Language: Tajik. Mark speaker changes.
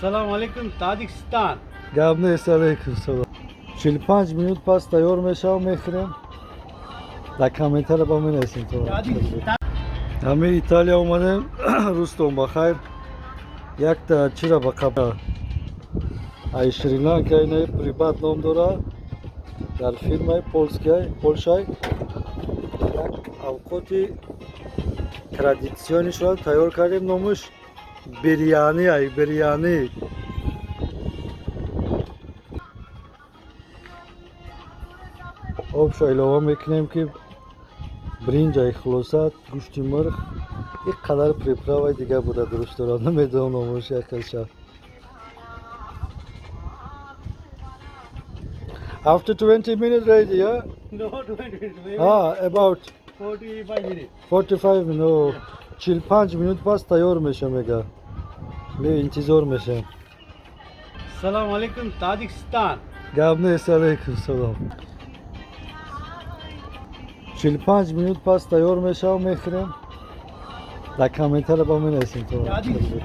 Speaker 1: Салом алейкум, Тоҷикистон.
Speaker 2: Гап нест, алейкум салом. 45 минут пас тайёр мешавам, мехӯрем. Дар комментария ба менависем то.
Speaker 1: Тоҷикистон.
Speaker 2: Ҳами Италия омадем, рӯзтон ба хайр. Якта чира ба қаб ай Шри-Ланка, ина прибат ном дора. Дар фирмаи польскай, Полшай як авқоти традитсионишро тайёр кардем, номаш бирёни ай, бирёни. Обшо илова мекунем, ки бринҷ ай, хулоса, гӯшти мурғ, ин қадар приправаи дигар буда, дуруст дорад, намедонам номаш якалша. After 20 minutes ready, yeah?
Speaker 1: No, 20 minutes, maybe
Speaker 2: Ah, about
Speaker 1: 45 minutes.
Speaker 2: 45 minutes. 45 минут пас тайёр меша, мега. Ме интизор мешем.
Speaker 1: Салом алейкум, Тоҷикистон.
Speaker 2: Гап нест, алейкум салом. 45 минут пас тайёр мешавам, мехӯрем. Дар комментария ба менависем то.
Speaker 1: Тоҷикистон.